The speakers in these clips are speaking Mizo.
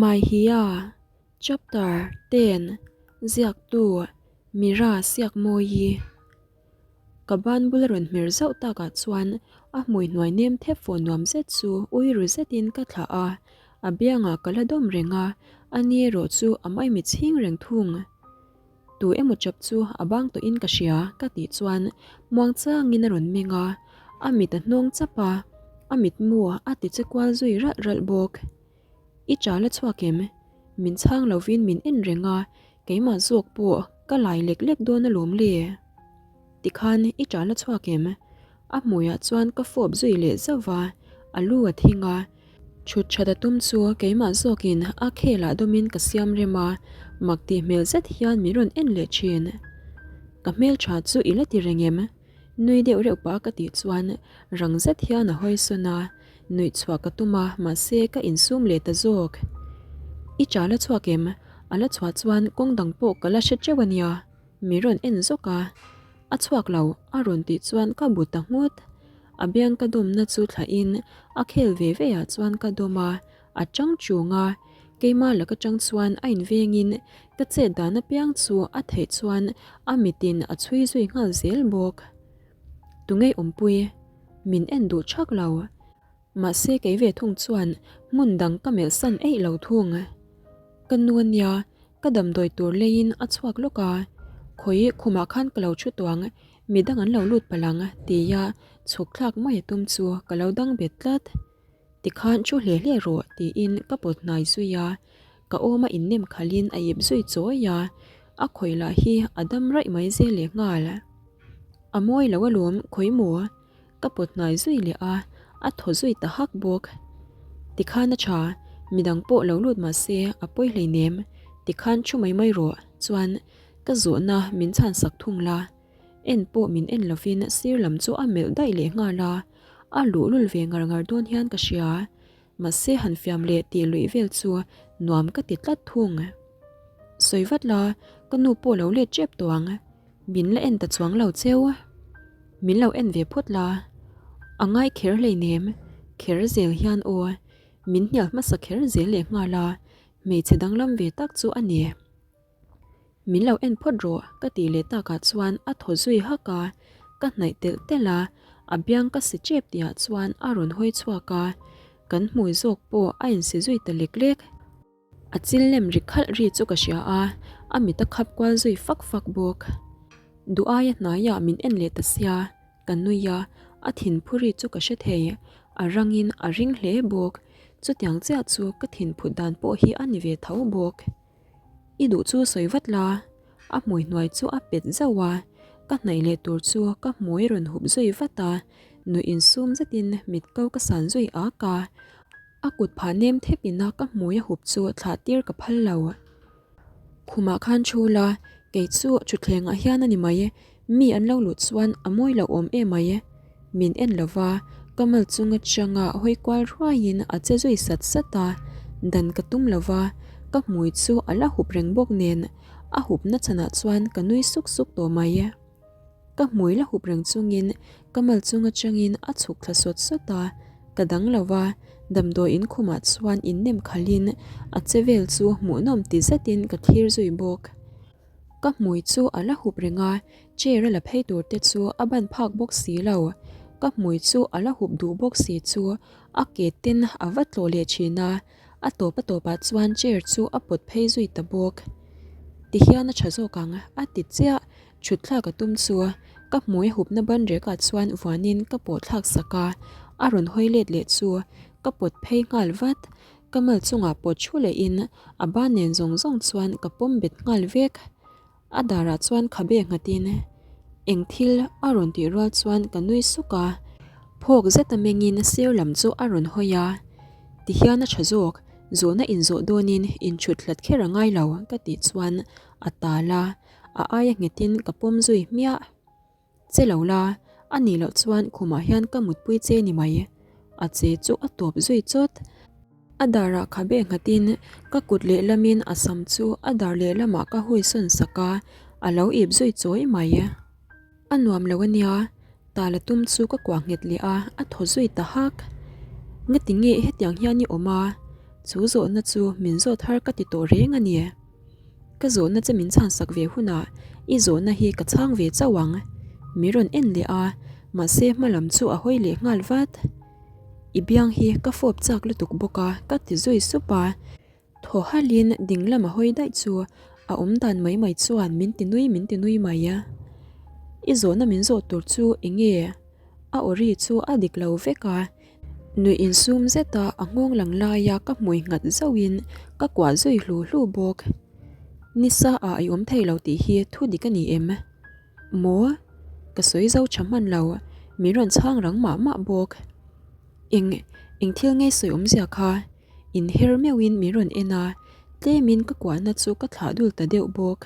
Maihia, Chapter ten, Ziaktu, Mira Siakmawi. Ka ban bula rawn hmer zauh takah chuan a hmui hnuai nem thep fawh nuam zet chu ui ru zetin ka thlah a, a biangah ka la dawm reng a, a ni erawh chu a maimi chhing reng thung. Tu emaw chap chu a bang tawhin ka hria ka tih chuan muang changin a rawn meng a, a mit a hnawng chap a, a mitmu a ti che kual zui ralh ralh bawk. I chal a chhuak em? Min chhang lovin min en reng a, keimah zawk pawh ka lai lek lek dawn alawm le. Tikhan i chal a chhuak em? A hmuiah chuan ka fawp zui leh zauh va, a lu a thing a. Chhut that a tum chu keimah zawkin a khelah dawmin ka siam rem a, mak tih hmel zet hian min rawn en leh thin. Ka hmeltha chu i la ti reng em? Nui deuh reuh pah ka tih chuan rang zet hian a hawi sawn a, nuih chhuah ka tum a mahse ka insum leh ta zawk. I chal a chhuak em? A la chhuah chuan kawng dang pawh ka la hre teuh a nia. Mi rawn en zawk a. A chhuak lo, a rawn tih chuan ka bu ta nghut. A biang ka dawmna chu thlahin a khel ve ve ah chuan ka dawm a, a chang chung a. Keimah laka chang chuan a invengin ka chet dan apiang chu a theih chuan a mitin a chhui zui nghal zel bawk. Tungei awmpui, min en duh thak lo. Mahse kei ve thung chuan hmun dang ka melh san eih lo thung. Ka nu ania, ka damdawi tur leiin a chhuak lawk a, khawi khumah khan ka lo thu tuang, midang an lo lut palh ang tia chhuk thlak mai a tum chu ka lo dang bet tlat. Tikhan thu hle hle rawh tiin ka pawt hnai zui a, ka awma innem khalhin a ip zui chawi a, a khawi lah hi a dam raih mai zel leh nghal. A mawi lo alawm khawi maw? Ka pawt hnai zui leh a, a thaw zui ta hak bawk. Tikhan a tha, midang pawh lo lut mah se a pawi hleinem, tikhan thu mai mai rawh, chuan ka zawhna min chhan sak thung la. En pawh min en lovin sir lam chu a melh daih leh nghal a, a luhlul ve ngar ngar dawn hian ka hria. Mahse han fiam leh tih luih vel chu nuam ka ti tlat thung. Sawi vat la, ka nu pawh lo let tep tawh ang. Min la en ta chuang lo cheu. Min lo en ve phawt la. A ngai kher hleinem, kher zel hian aw. Min hnial hmasa kher zel leh nghal a, hmeichhe danglam ve tak chu a ni. Min lo en phawt rawh ka tih leh takah chuan a thaw zui hak a, ka hnaih telh telh a, a biang ka si tep tihah chuan a rawn hawi chhuak a, kan hmui zawk pawh a insi zui ta lek lek. A chil lem ri khalh ri chu ka hria a, a mit a khap kual zui fak fak bawk. Duh aia hnaiah min en leh ta sia, ka nui a, a thinphu ri chu ka hre thei, a rangin a ring hle bawk, chutiang chiah chu ka thinphut dan pawh hi a ni ve tho bawk. I duh chu sawi vat la, a hmui hnuai chu a pet zauh a, ka hnaih leh tur chu ka hmui rawn hup zui vat a, nuih insum zetin mit ko ka san zui ak a, a kut phah nem thep ina ka hmui a hup chu thlah tir ka phal lo. Khumah khan thu la, kei chu thutthlengah hian a ni mai, mi an lo luh chuan a mawi lo awm em mai. Min en lo va, ka mal chung atanga hawi kual ruaiin a che zui sat sat a, dan ka tum lo va, ka hmui chu a la hup reng bawk nen a hupna chhanah chuan ka nui suk suk tawh mai. Ka hmui la hup reng chungin ka mal chung atangin a chhuk thla sawt sawt a, ka dang lo va, damdawi in khumah chuan innem khalhin a che vel chu hmuhnawm ti zetin ka thlir zui bawk. Ka hmui chu a la hup reng a, chair a la phei tur te chu a ban phak bawk si lo. Ka hmui chu a la hup duh bawk si chu a ke ten a va tlawh leh thin a, a tawp a tawpah chuan chair chu a pawt phei zui ta bawk. Tihian a tha zawk ang a ti chiah, thut thlak a tum chu ka hmui a hupna ban rekah chuan vuanin ka pawh thlak sak a, a rawn hawi let leh chu ka pawt phei nghal vat. Ka mal chungah pawt thu lehin a ban nen zawng zawng chuan ka pawm bet nghal vek. A darah chuan khabe nghatin eng thil a rawn tih rual chuan ka nui suk a, phawk zeta mengin sir lam chu a rawn hawi a. Tihian a tha zawk, zawhna inzawh dawnin inchhut hlat kher a ngai lo ka tih chuan a tal a, a aia nghetin ka pawm zui hmiah. Che lo la, a nih loh chuan khumah hian ka mutpui che ni mai. A che chu a tawp zui chawt. A darah khabe nghatin ka kut lehlamin a sam chu a dar lehlamah ka hui sawn sak a, a lo ip zui chawi mai. A nuam lo a nia, tala tum chu ka kuah nghet leh a, a thaw zui ta hak. Ngati nge hetiang hian i awm a? Chu zawhna chu min zawt har ka ti tawh reng a ni. Ka zawhna che min chhansak ve hunah i zawhna hi ka chhang ve chauh ang. Mi rawn en leh a, mahse hma lam chu a hawi leh nghal vat. I biang hi ka fawp chak lutuk bawk a, ka ti zui sup a. Thaw halhin ding lam a hawi daih chu a awm dan mai mai chuan min ti nui min ti nui mai a. I zawhna min zawh tur chu eng nge? A aw ri chu a dik lo vek a. Nuih insum zeta a nghawng lang laia ka hmui nghat zauhin ka kuah zui hlu hlu bawk. Nisa ah i awm thei lo tih hi thu dik a ni em? Maw? Ka sawi zo tha hman lo, min rawn chhang rang mah mah bawk. Eng, eng thil ngei sawi awmzia kha? Inher meuhin min rawn en a, tlemin ka kuahna chu ka thlah dul ta deuh bawk.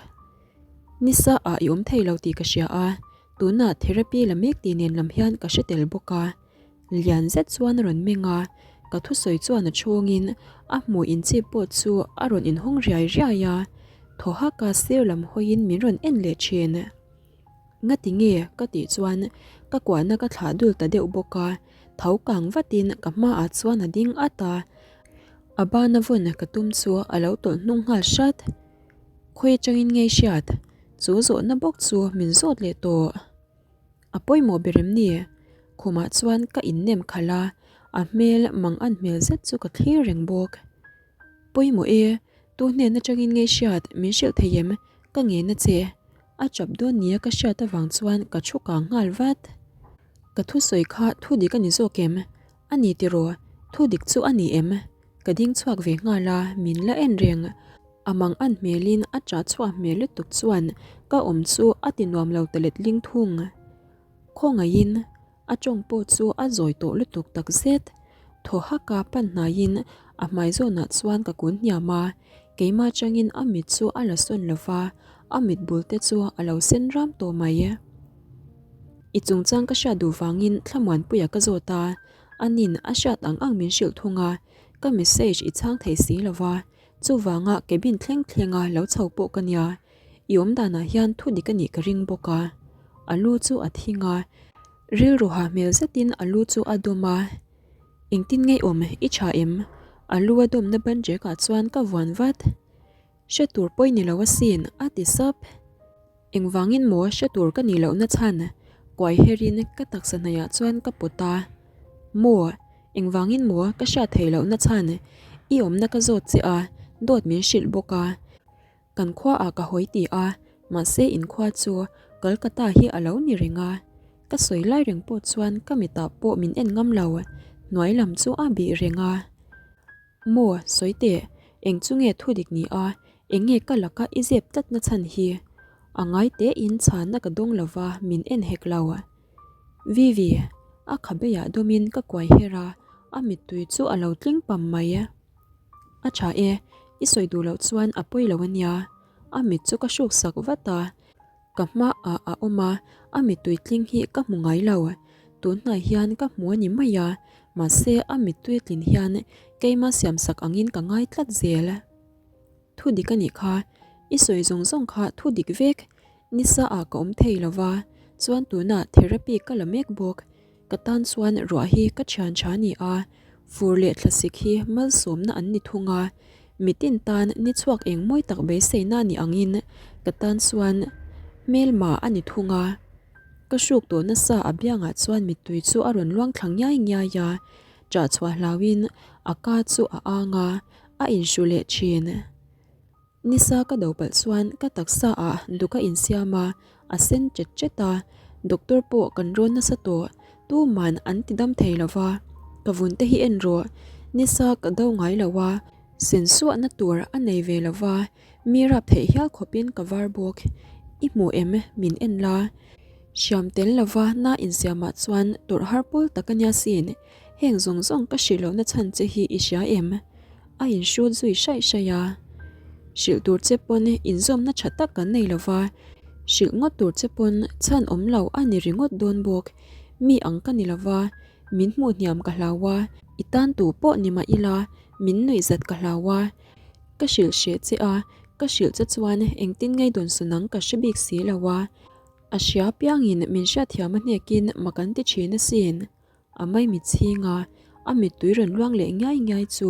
Nisa ah i awm thei lo tih ka hria a, tunah therapy la mek tih nen lam hian ka hre tel bawk a. Lian zet chuan a rawn meng a, ka thusawi chuan a chhungin a hmuh inchip pawh chu a rawn inhawng riai riai a, thaw haka sir lam hawiin min rawn en leh thin. Ngati nge? ka tih chuan ka kuahna ka thlah dul ta deuh bawk a, tho kang vatin ka hmaah chuan a ding at a, a bana vawn ka tum chu a lo tawlh hnung nghal hrat. Khawi atangin ngei hriat? Chu zawhna bawk chu min zawt leh tawh. A pawimawh ber em ni? Khumah chuan ka innem khalh a, a hmel mang an hmel zet chu ka thlir reng bawk. Pawimawh e, tu hnen atangin ngei hriat min hrilh thei em? Ka ngen a che. A chap dawn nia ka hriat avang chuan ka thu kang nghal vat. Ka thusawi kha thu dik a ni zawk em? A ni tiraw, thu dik chu a ni em? Ka ding chhuak ve nghal a, min la en reng. A mang an hmelin a ṭah chhuah hmel lutuk chuan ka awm chu a ti nuam lo ta let ling thung. Khawngaihin a ṭawng pawh chu a zawi tawh lutuk tak zet. Thaw haka pan hnaiin a hmai zawnah chuan ka kun hniam a, keimah changin a mit chu a la sawn lo va, a mit bul te chu a lo sen ram tawh mai. I chungchang ka hriat duh vangin Thlamuanpuia ka zawt a, anin a hriat ang ang min hrilh thung a, ka message i chhang thei si lo va, Chuvanga cabin thleng thlenga lo chho pawh ka nia, i awm danah hian thu dik a nih ka ring bawk a. A lu chu a thing a, rilru ha hmel zetin a lu chu a dawm a. Engtin ngei awm i tha em? A lu a dawmna ban rek ah chuan ka vuan vat. Hre tur pawi ni lo asin, a ti sap. Engvangin maw hre tur ka nih lohna chhan kuai herin ka taksa hnaihah chuan ka pawt a. Maw? Engvangin maw ka hriat theih lohna chhan i awmna ka zawt che a, dawt min hrilh bawk a. Kan khuaah ka hawi ti a, mahse inkhua chu Kolkata hi a lo ni reng a. Ka sawi lai reng pawh chuan ka mitah pawh min en ngam lo, hnuai lam chu a bih reng a. Maw, sawi teh, eng chu nge thu dik ni a, eng nge ka laka i zep tlatna chhan hi? A ngai tein chhanna ka dawng lova min en hek lo. Vivi, a khabeiah dawmin ka kuai her a, a mittui chu a lo tling pam mai. A tha e, i sawi duh loh chuan a pawi lo a nia. A mit chu ka hruk sak vat a, ka hmaah a awm a, a mittui tling hi ka hmu ngai lo. Tun hnai hian ka hmu a ni mai a, mahse a mittui tlin hian keima siamsak angin ka ngai tlat zel. Thu dik a nih kha, i sawi zawng zawng kha thu dik vek. Nisa ah ka awm thei lo va, chuan tunah therapy ka la mek bawk. Ka tan chuan ruah hi ka thian tha ni a, fur leh thlasik hi malsawmna an ni thung a. Mitin tan ni chhuak eng mawi tak beiseina ni angin ka tan chuan hmelma a ni thung a. Ka hruk tawh nasa a biangah chuan mittui chu a rawn luang thla ngiai ngiai a, ṭah chhuah hlauhin a ka chu a ang a, a inhru leh thin. Nisa ka do palh chuan ka taksa ah duk a insiam a, a sen chet chet a, doctor pawh kan rawn nasa tawh, tuman an ti dam thei lo va, ka vun te hi en rawh, nisa ka do ngai lo a, sen suahna tur a nei ve lo va, mi rap theih hial khawpin ka var bawk, i hmu em min en la, hriam tel lo va na insiamah chuan tawrh har pawl tak a nia sin, heng zawng zawng ka hrilh lohna chhan che hi i hria em? A inhrut zui hraih hraih a. Hrilh tur che pawn inzawmna tha tak kan nei lo va, hrilh ngawt tur che pawn chhan awm lo a ni ringawt dawn bawk. Mi ang ka ni lo va, min hmuh hniam ka hlau a, i tan tu pawh ni mah ila min nuih zat ka hlau a. Ka hrilh hreh che a, ka hrilh che chuan engtin ngei dawn sawn ang ka hre bik si lo a. A hria piangin min hriatthiam a hnekin mak an ti thin asin. A maimi chhinga a mittui rawn luang leh ngiai ngiai chu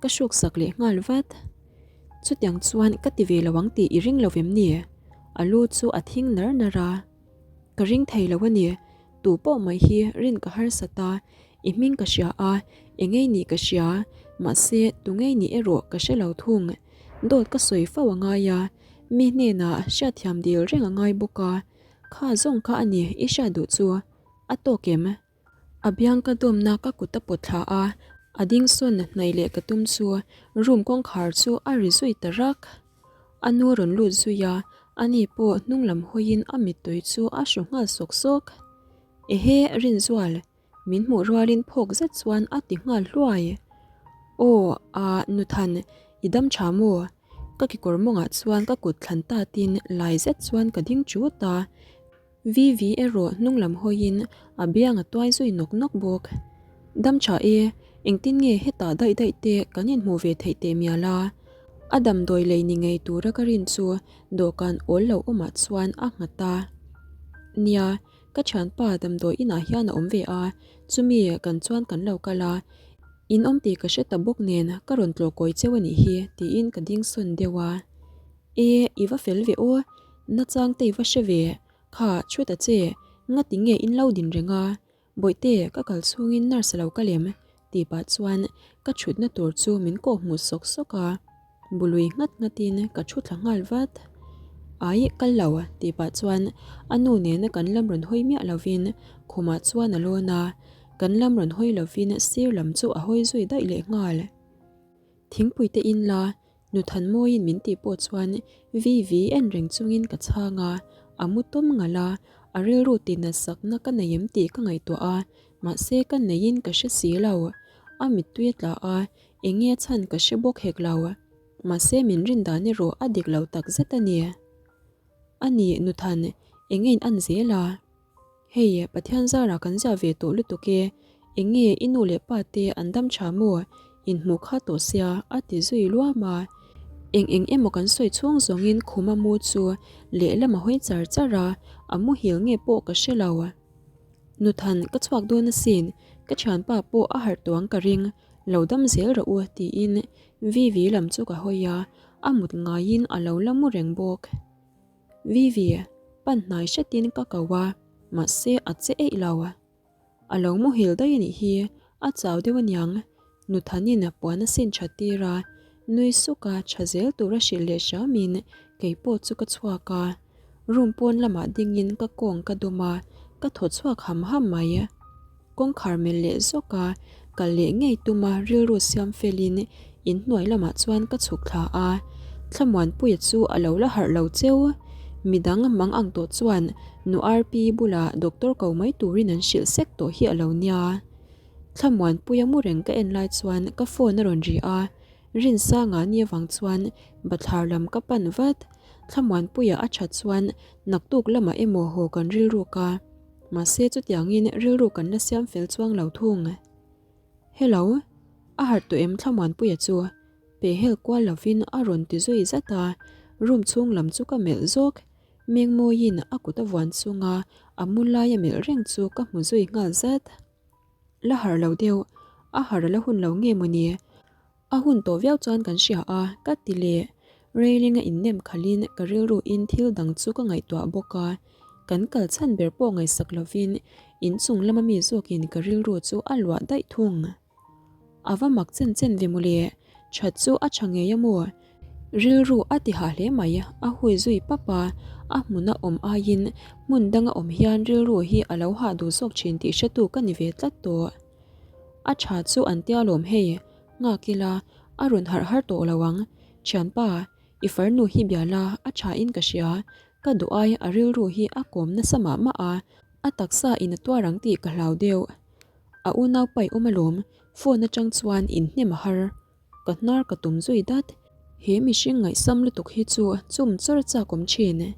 Ka hruk sak leh nghal vat. Chutiang chuan ka ti ve lo ang tih i ring lo vem ni? A lu chu a thing nar nar a. Ka ring thei lo a ni. Tu pawh mai hi rin ka harsat a, i hming ka hria a, engei nih ka hria, mahse tu ngei nih erawh ka hre lo thung. Dawt ka sawi fo a ngai a, mi hnenah hriatthiam dil reng a ngai bawk a. Kha zawng kha a ni i hriat duh chu. A tawk em? A biang ka dawmna ka kut a pawt thla a, a ding sawn hnaih leh ka tum chu room kawngkhar chu a ri zui ta rak. A nu rawn lut zui a, ani pawh hnung lam hawiin a mittui chu a hru nghal sawk sawk. Ehe, Rinzual, min hmuh rualin phawk zet chuan a ti nghal hluai. Aw, a, Nuthan, i dam tha maw? Ka kekawr mawngah chuan ka kut thlan tatin lai zet chuan ka ding chut a. VV erawh hnung lam hawiin a biang a tuai zui nawk nawk bawk. Dam tha e, engtin nge hetah daih daih te kan inhmuh ve theih teh mial a? A damdawi lei ni ngei tura ka rin chu dawhkan awl lo awmah chuan a nghat a. Nia, ka thianpa damdawi inah hian a awm ve a, chumi kan chuan kan lo kal a, in awm tih ka hre ta bawk nen ka rawn tlawh kawi cheu a nih hi tiin ka ding sawn deuh a. E, i va fel ve aw, nachang te i va hre ve, kha chhut a che, ngati nge in lo din reng a, Bawihte ka kal chhungin nurse a lo kal em? tih pah chuan ka chhutna tur chu min kawh hmuh sawk sawk a, bului nghat nghatin ka thu thla nghal vat. Ai, kal lo tih pah chuan a nu nena kan lam rawn hawi miah lovin khumah chuan a lawn a, kan lam rawn hawi lovin sir lam chu a hawi zui daih leh nghal. Thingpui te in la, Nu Thanmawiin min tih pawh chuan Vivi en reng chungin ka chhang a, a mu tawm ngalh a, a rilru tinat sakna ka nei em tih ka ngaihtuah a, mahse ka neiin ka hre si lo. A mittui a tla a, eng nge a chhan ka hre bawk hek lo. Mahse min rin dan erawh a dik lo takzet a ni. A ni, Nu Than, eng nge in an zel a? Hei, Pathian zarah kan ziah ve tawh lutuk e, eng nge i nu leh pa te an dam tha maw? Inhmuh kha tawh sia, a ti zui luam a. Eng eng emaw kan sawi chhung zawngin khuma mu chu lehlam a hawi char char a, a muhil nge pawh ka hre lo. Nuthan, ka chhuak dawn asin, ka thianpa pawh a harh tawh ang ka ring, lo dam zel rawh u, tiin Vivi lam chu ka hawi a, a mut ngaiin a lo la mu reng bawk. Vivi, pan hnai hretin ka ko a, mahse a che eih lo. A lo muhil daih a nih hi, a chau deuh aniang. Nuthanin puan a sin that tir a, nui suk a tha zel tura hrilh leh hramin kei pawh chu ka chhuak a. Room pawn lamah dingin ka kawng ka dawm a, ka thaw chhuak ham ham mai. Kawngkhar melh leh zawk a, kal leh ngei tuma rilru siam felin inhnuai lamah chuan ka chhuk thla a. Thlamuanpuia chu a lo la harh lo cheu. Midang mang ang tawh chuan nu Arpi bulah doctor ko mai turin an hrilh sek tawh hi a lo nia. Thlamuanpuia mu reng ka en lai chuan ka phone a rawn ri a, Rinsanga ni avang chuan bathlar lam ka pan vat. Thlamuanpuia a that chuan naktuk lamah emaw haw kan rilruk a. Mahse chutiangin rilru kan la siam fel chuang lo thung. Hello, a harh tawh em Thlamuanpuia chu? Pe hel kual lovin a rawn ti zui zat a, room chhung lam chu ka melh zawk. Mengmawiin a kut a vuan chunga a mu lai a melh reng chu ka hmu zui nghal zat. La harh lo deuh, a harh a la hun lo nge mawni? A hun tawh viau chuan kan hria a, ka ti leh. Railing a innem khalhin ka rilruin thil dang chu ka ngaihtuah bawk a. Kan kal chhan ber pawh ngaihsak lovin inchung lama mi zawkin ka rilru chu a luah daih thung. A va mak chen chen ve mawle, that chu a tha ngei a maw? Rilru a ti hah hle mai, a hui zui pap a, a hmuna awm aiin hmun danga awm hian rilru hi a lo hah duh zawk thin tih hretu ka ni ve tlat tawh. A tha chu an tia lawm hei, Nghak ila, a rawn harh har tawh lo ang. Thianpa, i farnu hi bia la, a tha in ka hria. Ka duh ai a rilru hi a kawm nasa mah mah a, a taksa in a tuar ang tih ka hlau deuh. A unau paih awm alawm, phone atang chuan inhnem a har. Ka hnar ka tum zui dat. He mihring ngaihsam lutuk hi chu chum chawr chak awm thin.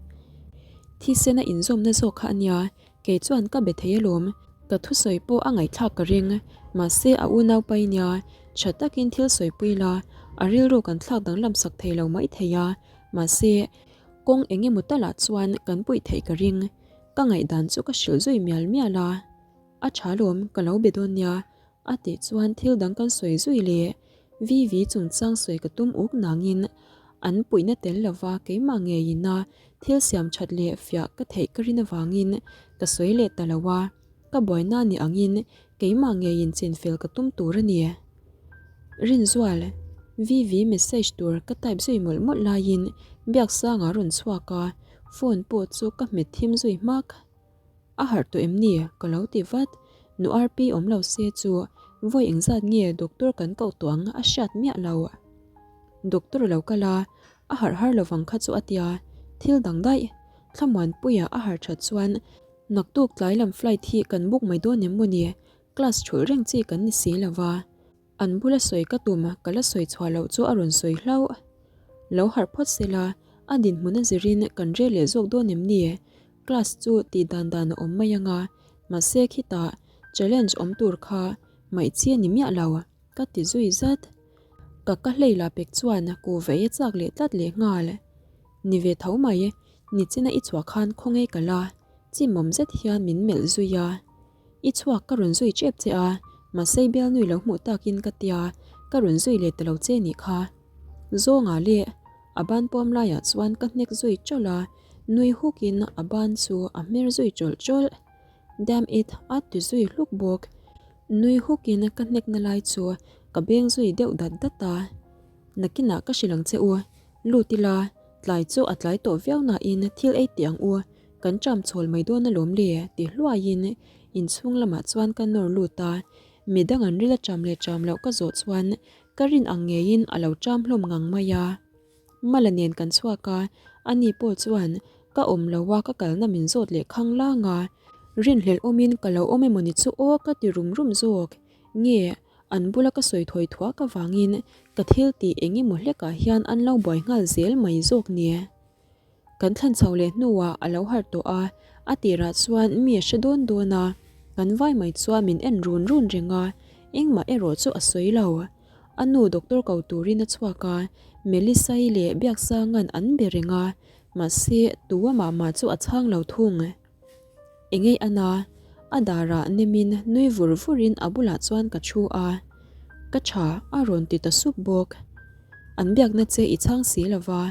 Thisen a inzawmna zawk kha a nia, kei chuan ka be thei alawm. Ka thusawi pawh a ngaihthlak ka ring, mahse a unau pai nia, tha takin thil sawipui la, a rilru kan thlak danglam sak thei lo mai thei a, mahse kawng eng emaw talah chuan kan puih theih ka ring. Ka ngaihdan chu ka hrilh zui mial mial a. A tha lawm, ka lo be dawn nia, A tih chuan thil dang kan sawi zui leh. Vivi chungchang sawi ka tum uk nangin an puihna tel lova keimah ngeiin a thil siam that leh fiah ka theih ka rin avangin ka sawi leh ta lo a, ka buaina ni angin keimah ngeiin chinfel ka tum tur a ni. Rinzual, Vivi message tur ka type zui mawlh mawlh laiin Biaksanga rawn chhuak a, phone pawh chu ka hmet thim zui hmak. A harh tawh em ni? Ka lo ti vat. Nu Arpi awm lo se chu vawi engzat nge doctor kan koh tawh ang a hriat miah lo. Doctor a lo kal a, a harh har lovang kha chu a tia. Thil dang daih. Thlamuanpuia a harh that chuan naktuk tlai lam flight hi kan book mai dawn em maw ni? Class thulh reng chi kan ni si lo va. An bula sawi ka tum ka la sawi chhuah loh chu a rawn sawi hlauh. Lo harh phawt se la, a dinhmun a zirin kan rel leh zawk dawn em ni? Class chu tih dan dan a awm mai anga, mahse khitah challenge awm tur kha maih chi a ni miah lo, ka ti zui zat. Ka ka hlei la pek chuan ku vei a chak leh tlat leh nghal. Ni ve tho mai, nichina i chhuah khan khawnge ka la, chimawm zet hian min melh zui a. I chhuak ka rawn zui tep che a, mahse i bialnui lo hmuh takin ka tia, ka rawn zui leh ta lo che nih kha. Zawnga leh a ban pawm laiah chuan ka hnek zui tawlh a, nui hukin a ban chu a hmer zui tawlh tawlh. Damn it a ti zui hluk bawk. Nui hukin ka hnekna lai chu ka beng zui deuh dat dat a. Nakinah ka hrilh ang che u, lut ila, tlai chu a tlai tawh viau nain thil ei teh ang u, Kan ṭam chhawl mai dawn alawm le ti hluaiin inchhung lamah chuan ka nawr lut a, midang an ril a ṭam leh ṭam loh ka zawh chuan ka rin ang ngeiin a lo ṭam hlawm ngang mai a. Mala nen kan chhuak a, ani pawh chuan ka awm lo a ka kalna min zawt leh khang lang a, rinhlelh awmin ka lo awm emawni chu aw ka ti rum rum zawk nge an bula ka sawi thawi thuak avangin ka thil tih eng emaw hlekah hian an lo buai nghal zel mai zawk ni. Kan thlan chho leh hnuah a lo harh tawh a, a tirah chuan mi a hre dawn dawn a, kan vai mai chuan min en run run reng a, engmah erawh chu a sawi lo. A nu doctor ko turin a chhuak a, Melissa-i leh Biaksanga'n an be reng a, mahse tu amah mah chu a chhang lo thung. Engei ana, a darah nemin nui vur vurin a bulah chuan ka thu a, Ka tha a rawn ti ta sup bawk. An biakna che i chhang si lova.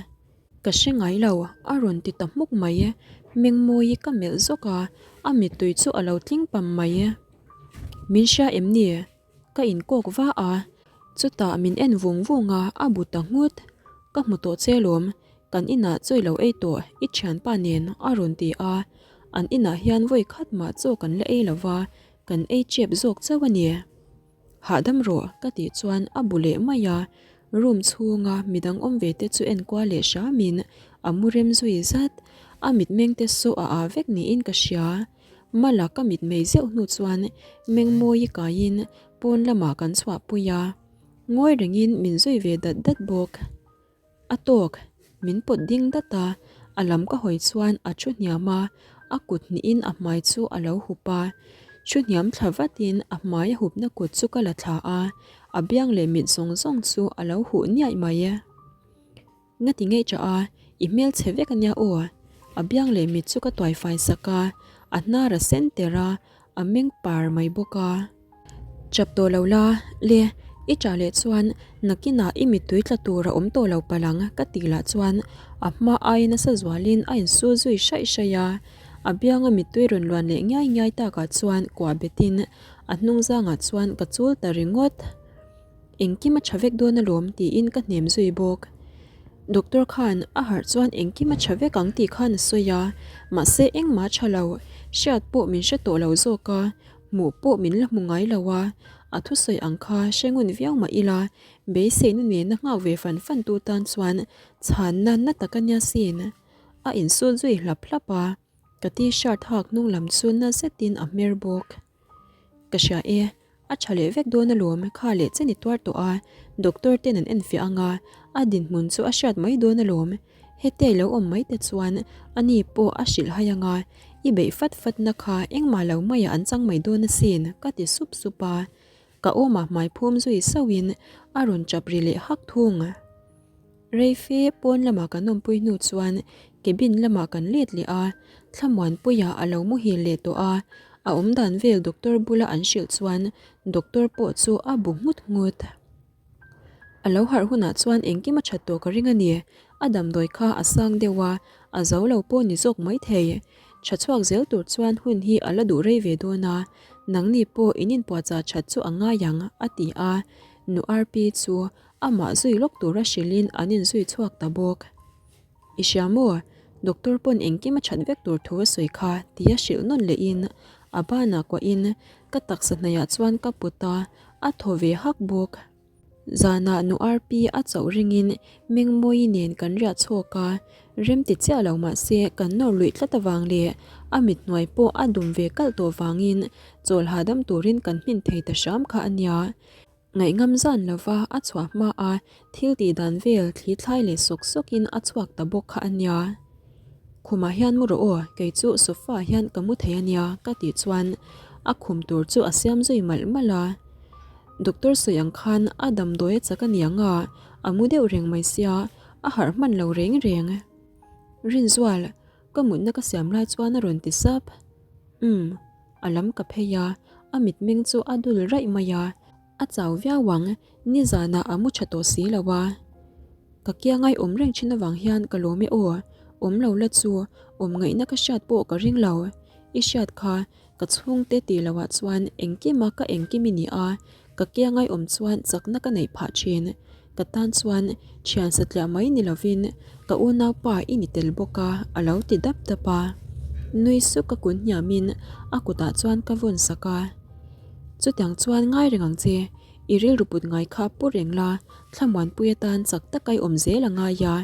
Ka hre ngai lo, a rawn ti ta hmuk mai. Mengmawi ka melh zawk a, a mittui chu a lo tling pam mai. Min hria em ni? Ka inkawk va a, chutah min en vung vung a, a bu ta nghut. Ka hmu tawh che lawm, kan inah chaw i lo ei tawh, i thianpa nen, a rawn ti a. An inah hian vawi khat mah chaw kan la ei lo va, kan ei chep zawk chauh a ni. Hahdam rawh ka tih chuan a bu leh mai a, room chhunga midang awm ve te chu en kual leh hramin a mu rem zui zat, a mitmeng te saw a ah vek niin ka hria. Mala ka mitmei zeuh hnu chuan Mengmawi kaiin pawn lamah kan chhuahpui a, ngawi rengin min zui ve dat dat bawk. A tawk, min pawt ding dat a, a lam ka hawi chuan a thu hniam a, a kut hnihin a hmai chu a lo hup a. Thu hniam thla vatin a hmai a hupna kut chu ka la thla a, a biang leh mit zawng zawng chu a lo huh niaih mai. Nga ti ngei tah a, i hmel chhe vek ania aw. A biang leh mit chu ka tuai fai sak a, a hnar a sen ter a, A meng par mai bawk a. Chap tawh lo la, le, i ṭah leh chuan nakinah i mittui tla tur a awm tawh lo palh ang ka tih lah chuan a hma aia nasa zualin a insu zui hraih hraih a. A bianga mittui rawn luan leh ngiai ngiai takah chuan kuah betin a hnung zangah chuan ka chul ta ringawt. Engkim a tha vek dawn alawm tiin ka hnem zui bawk. Doctor khan a harh chuan engkim a tha vek ang tih khan a sawi a, mahse engmah a tha lo, hriat pawh min hre tawh lo zawk a, hmuh pawh min la hmu ngai lo a, a thusawi ang kha hre ngun viau mah ila, beiseina nena nghak ve fan fan tu tan chuan chhanna na tak a nia sin. A insut zui hlap hlap a, ka t-shirt hak hnung lam chu na zetin a hmer bawk. Ka hria e, a tha leh vek dawn alawm, kha leh chen i tuar tawh a, doctor ten an enfiah ang a, a dinhmun chu a hriat mai dawn alawm. Hete lo awm mai te chuan ani pawh a hrilh hai ang a, i beih fat fat na kha engmah lo maiah an chang mai dawn asin, ka ti sup sup a. Ka awmah hmai phum zui sauhin a rawn chap ri leh hak thung. Reife pawn lamah kan awmpui hnu chuan cabin lamah kan let leh a, Thlamuanpuia a lo muhil leh tawh a, a awmdan vel doctor bula an hrilh chuan doctor pawh chu a bu nghut nghut. A lo harh hunah chuan engkim a that tawh ka ring a ni. A damdawi kha a sang deuh a, a zo lo pawh ni zawk maithei. Tha chhuak zel tur chuan hun hi a la duh rei ve dawn a, nangni pawh in inpuahchah that chu a ngai ang, a ti a. Nu Arpi chu amah zui lawk tura hrilhin an inzui chhuak ta bawk. I hria maw? Doctor pawn engkim a that vek tur thu a sawi kha, tia hrilh nawn lehin a banah kuahin ka taksa hnaihah chuan ka put a, a thaw ve hak bawk. Zanah nu Arpi a chauh ringin Mengmawi nen kan riah chhuak a, rem ti chiah lo mah se kan nawr luih tlat avang leh a mit hnuai pawh a dum ve kalh tawh vangin chawl hahdam turin kan hmin thei ta hram kha a nia. Ngaihngam zan lova a chhuah hma a thil tih dan vel thli thlai leh sawk sawkin a chhuak ta bawk kha a nia. Khumah hian mu rawh aw, kei chu sofa ah hian ka mu thei a nia ka tih chuan a khum tur chu a siam zui malh malh a. Doctor sawi ang khan a damdawi a chak a niang a, a mu deuh reng mai sia, a harh hman lo reng reng. Rinzual, ka mutna ka siam lai chuan a rawn ti sap. Umm, a lam ka phei a, a mitmeng chu a dul raih mai a, a chau viau ang, nizanah a mu tha tawh si lo a. Ka kiangai awm reng thin avang hian ka lawm e aw, awm lo la chu awm ngaihna ka hriat pawh ka ring lo. I hriat kha Ka chhungte tih loh ah chuan engkima ka engkim i ni a, ka kiangai awm chuan chakna ka neih phah thin. Ka tan chuan thian satliah mai ni lovin ka unaupa i ni tel bawk a, a lo ti dap dap a. Nui suk ka kun hniamin a kutah chuan ka vawn sak a. Chutiang chuan ngai reng ang che, i rilru put ngai kha pu reng la, thlamuanpui atan chak taka i awm zel a ngai a,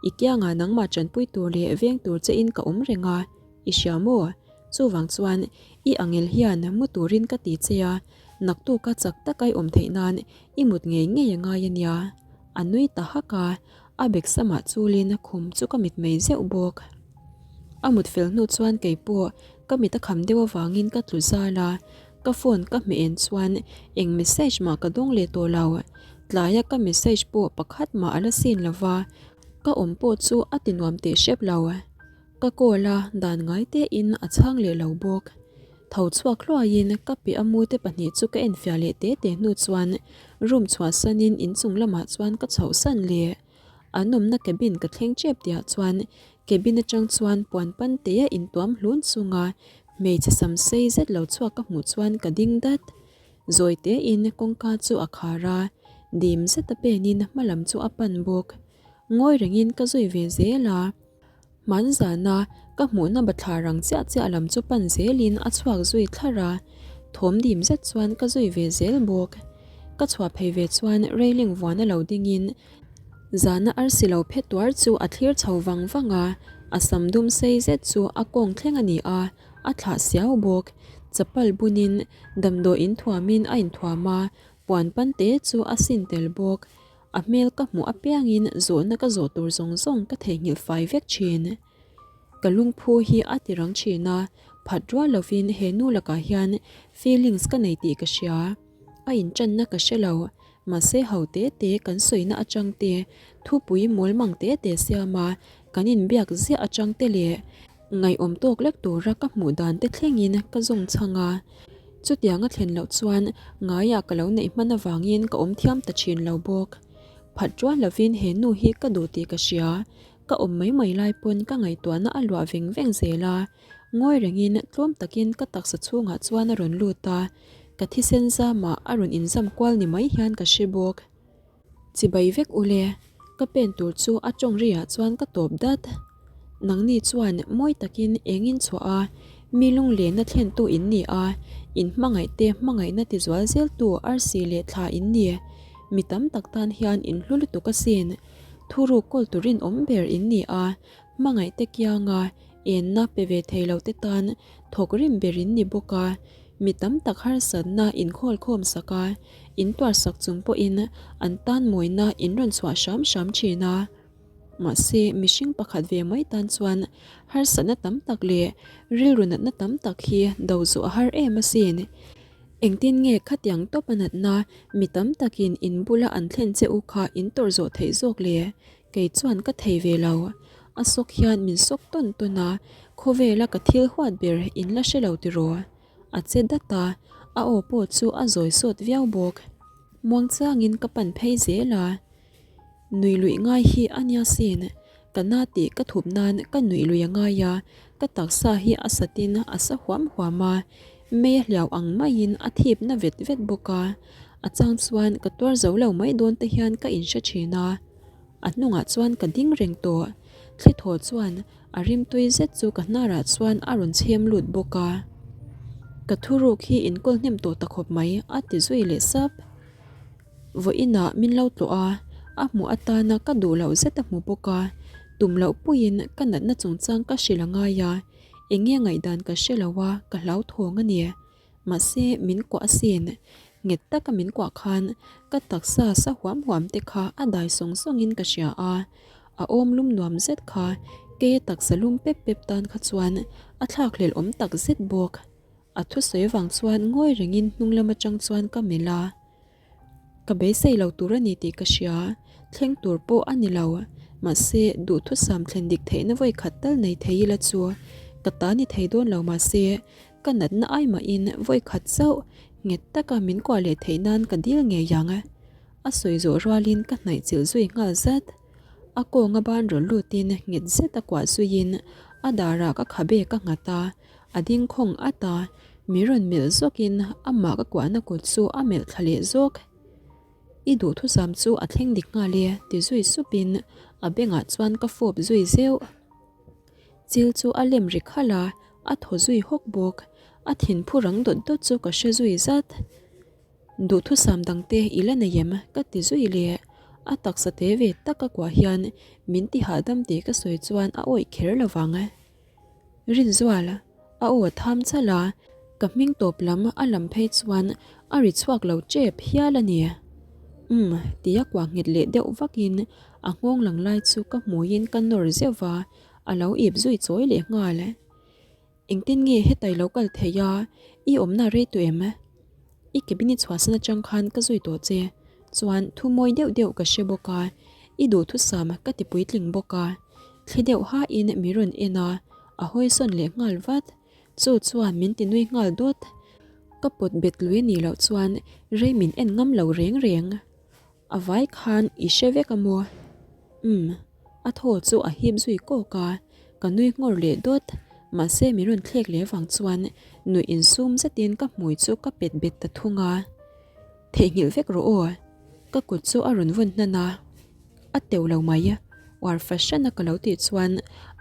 i kiangah nangmah tanpui tur leh veng tur chein ka awm reng a, I hria maw? Chuvang chuan i angel hian mu turin ka ti che a, naktuka chak taka i awm theih nan i mut ngei ngei a ngai a nia. A nui ta hak a, a bek samah chulin khum chu ka mit mei zeuh bawk. A mut fel hnu chuan kei pawh ka mit a kham deuh avangin ka tlu zal a, ka phone ka hmeh en chuan eng message mah ka dawng leh tawh lo. Tlaia ka message pawh pakhat mah a la sin lova, ka awm pawh chu a ti nuam teh hrep lo. Ka call a, dan ngai tein a chhang leh lo bawk. Tho chhuak hluaiin ka piah a mute pahnih chu ka enfiah leh te te hnu chuan room chhuahsanin inchung lamah chuan ka chhohsan leh. An awmna cabin ka thleng tep tihah chuan cabin atang chuan puan pan te a intuam hlun chunga hmeichhe sam sei zet lo chhuak ka hmuh chuan ka ding dat. Zawi tein kawngka chu a khar a, dim zeta penin hmalam chu a pan bawk. Ngawi rengin ka zui ve zel a. Hman zana ka hmuhna bathlar rang chiah chiah lam chu pan zelin a chhuak zui thlar a, thawm dim zet chuan ka zui ve zel bawk. Ka chhuah phei ve chuan railing vuana lo dingin zana arsi lo phe tuar chu a thlir chho vang vang a, a sam dum sei zet chu a kawng thleng a ni a, a thlah siau bawk. Chapal bunin damdawi inthuamin a inthuam a, puan pan te chu a sin tel bawk. A hmel ka hmuh apiangin zawhna ka zawh tur zawng zawng ka theihnghilh fai vek thin. Ka lungphu hi a ti rang thin a, phat rual lovin he nu lakah hian feelings ka nei tih ka hria. A inṭanna ka hre lo, mahse ho te te kan sawina atang te, thupui mawlmang te te siama kan inbiak ziah atang te leh Ngaihawm tawk lek tura ka hmuh dan te thlengin ka zawng chhang a, chutiang a thlen loh chuan ngaiah ka lo neih hman avangin ka awm thiam ta thin lo bawk. Phat rual lovin he nu hi ka duh tih ka hria, ka awm mai mai lai pawn ka ngaihtuahna a luah veng veng zel a, ngawi rengin tlawm takin ka taksa chhungah chuan a rawn lut a, ka thisen zamah a rawn inzam kual ni mai hian ka hre bawk. Chibai vek ule, ka pen tur chu a tawng riah chuan ka tawp dat. Nangni chuan mawi takin eng in chhuah a, mi lunglenna thlentu in ni a, in hmangaihte hmangaihna tizual zeltu arsi leh thla in ni. Mi tam tak tan hian in hlu lutuk asin. Thuruk kawl turin awm ber in ni a, hmangaihte kianga enna pe ve thei lo te tan thawk rim ber in ni bawk a, mi tam tak harsatna inkhawl khawm sak a, in tuar sak chung pawhin an tan mawina in rawn chhuah hram hram thin a. Mahse, mihring pakhat ve mai tan chuan harsatna tam tak leh rilru natna tam tak hi do zawh a har em asin. Engtin nge khatiang tawp a natna mi tam takin in bula an thlen che u kha in tawrh zawh theih zawk le? Kei chuan ka thei ve lo. A sawk hian min sawk tawn tawn a, khawvela ka thil huat ber in la hre lo tiraw? A che dat a, a aw pawh chu a zawi sawt viau bawk. Muangchangin ka pan phei zel a. Nui luih ngai hi a nia sin. Ka na tih ka thup nan ka nuih lui a ngai a, ka taksa hi a satin a sa huam huam a, mei a hliau ang maiin a thip na vet vet bawk a. A chang chuan ka tuar zo lo mai dawn te hian ka inhre thin a. A hnungah chuan ka ding reng tawh. Thli thaw chuan a rimtui zet chu ka hnarah chuan a rawn chhem lut bawk a. Ka thuruk hi inkawl hnem tawh ta khawp mai a ti zui leh sap. Vawiinah min lo tlawh a, a hmuh atana ka duh loh zet a hmu bawk a, tum loh puiin ka natna chungchang ka hrilh a ngai a, eng nge ngaihdan ka hre lo a, ka hlauthawng a ni. Mahse, min kuah asin. Nghet taka min kuah khan ka taksa sa huam huam te kha a dai sawng sawngin ka hria a, a awm lum nuam zet kha keia taksa lum pep pep tan kha chuan a thlakhlelh awm tak zet bawk. A thusawi avang chuan ngawi rengin hnung lam atang chuan ka melh a. Ka beisei lo tur a ni tih ka hria, thleng tur pawh a ni lo. Mahse, duhthusam thlen dik theihna vawi khat tal nei thei ila chu ka ta ni thei dawn lo mahse, ka natna ai mahin vawi khat chauh nghet taka min kuah leh theih nan ka dil ngei ang. A sawi zawh rualin ka hnaih chilh zui nghal zat. A kawnga ban rawn lutin nghet zet a kuah zuiin a darah ka khabe ka nghat a. A ding khawng at a, mi rawn melh zawkin amah ka kuahna kut chu a melh thla leh zawk. I duhthusam chu a thleng dik nghal e, ti zui supin a bengah chuan ka fawp zui zeuh. Chil chu a lem ri khalh a, a thaw zui hawk bawk. A thinphu rang dawt dawt chu ka hre zui zat. Duhthusam dangte i la nei em? ka ti zui leh. A taksa te ve tak a kuah hian min ti hahdam tih ka sawi chuan a awih kher lo vang. Rinzual, a aw a tham chal a, ka hming tawp lam a lam phei chuan a ri chhuak lo tep hial a ni. Umm, tia kuah nghet leh deuh vakin a nghawng lang lai chu ka hmuiin ka nawr zeuh va, a lo ip zui chawi leh nghal. Engtin nge hetai lo kal thei a, i awmna rei tawh em? I cabin i chhuahsan atang khan ka zui tawh che, chuan thu mawi deuh deuh ka hre bawk a, i duhthusam ka ti puitling bawk a. Thli deuh hain mi rawn en a, a hawi sawn leh nghal vat. Chu chuan min ti nui nghal dawt. Ka pawt bet lui anih loh chuan rei min en ngam lo reng reng. A vai khan i hre vek a maw? Umm. A thaw chu a hip zui kawk a, ka nui nghawr leh dawt. Mahse min rawn thlek leh vang chuan nuih insum zetin ka hmui chu ka pet bet ta thung a. Theihnghilh vek rawh aw. Ka kut chu a rawn vawn hnan a. A teuh lo mai. Uar fahran a ka lo tih chuan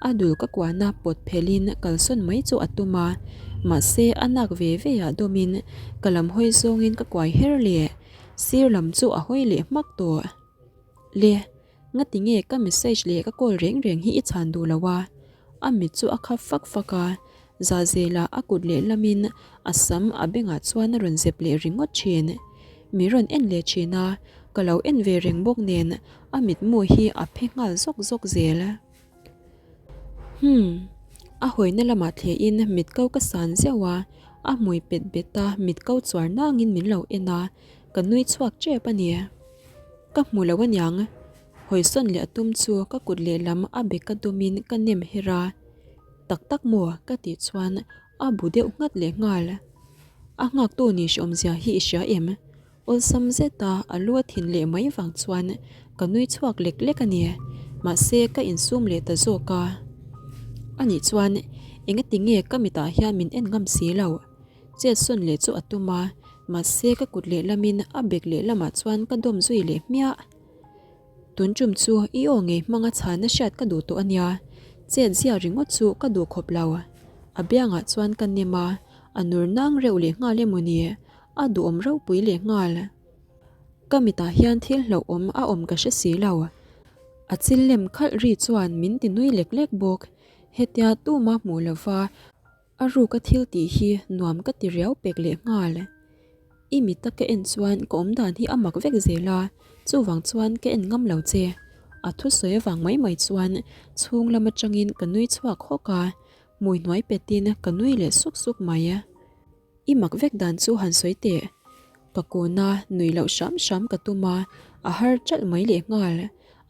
a dul ka kuahna pawt phelhin kalsawn mai chu a tum a. Mahse a nak ve ve ah dawmin ka lam hawi zawngin ka kuai her leh. Sir lam chu a hawi leh hmak tawh. Le, ngati nge ka message leh ka call reng reng hi i chhan duh lo a? A mit chu a khap fak fak a, Zahzelah a kut lehlamin a sam a bengah chuan a rawn zep leh ringawt thin. Mi rawn en leh thin a, ka lo en ve reng bawk nen a mitmu hi a phe nghal zawk zawk zel. Humm. A hawina lamah thlehin mit ko ka san zeuh a, a hmui pet bet a mit ko chuar nangin min lo en a, ka nui chhuak tep a ni. Ka hmu lo aniang, hawisawn leh a tum chu ka kut lehlam a bek ka dawmin ka nem her a. Tak tak maw? ka tih chuan a bu deuh nghat leh nghal. A nghaktu ni hreawmzia hi i hria em? Awlsam zeta a lu a thin leh mai vang chuan ka nui chhuak lek lek a ni. Mahse ka insum leh ta zawk a. Anih chuan engati nge ka mitah hian min en ngam si lo? Chet sawn leh chu a tum a, mahse ka kut lehlamin a bek lehlamah chuan ka dawm zui leh hmiah. Tun tum chu i aw ngei hmanga chhana hriat ka duh tawh a nia, chet zia ringawt chu ka duh khawp lo. A biangah chuan ka nem a, a nur nang reuh leh nghal emaw ni, a duhawm ropui leh nghal. Ka mitah hian thil hlauhawm a awm ka hre si lo. A chil lem khalh ri chuan min ti nui lek lek bawk. Hetia tuma hmuh lova A ruka thil tih hi nuam ka ti riau pek leh nghal. I mita ka en chuan ka awmdan hi a mak vek zel a, chuvang chuan ka en ngam lo che. A thusawi avang mai mai chuan chhung lam atangin ka nui chhuak hawk a, hmui hnuai petin ka nui leh suk suk mai. I mak vek dan chu han sawi teh. Ka kun a, nui loh hram hram ka tum a, a har ṭalh mai leh nghal.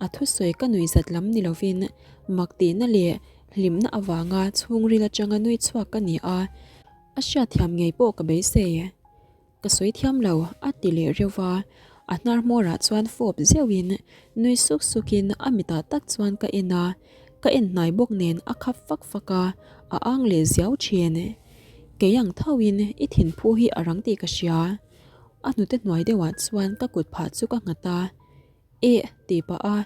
A thusawi ka nui zat lam ni lovin mak tihna leh hlimna avanga chhungril atanga nui chhuak ka ni a, a hriatthiam ngei pawh ka beisei. Ka sawi thiam lo, a ti leh reuh va. A hnar hmawrah chuan fawp zeuhin nui suk sukin a mitah tak chuan ka en a, ka en hnai bawk nen a khap fak fak a, a ang leh ziau thin. Kei ang thoin i thinphu hi a rang tih ka hria. A hnute hnuai deuhah chuan ka kut phah chu ka nghat a, Eh! tih pah a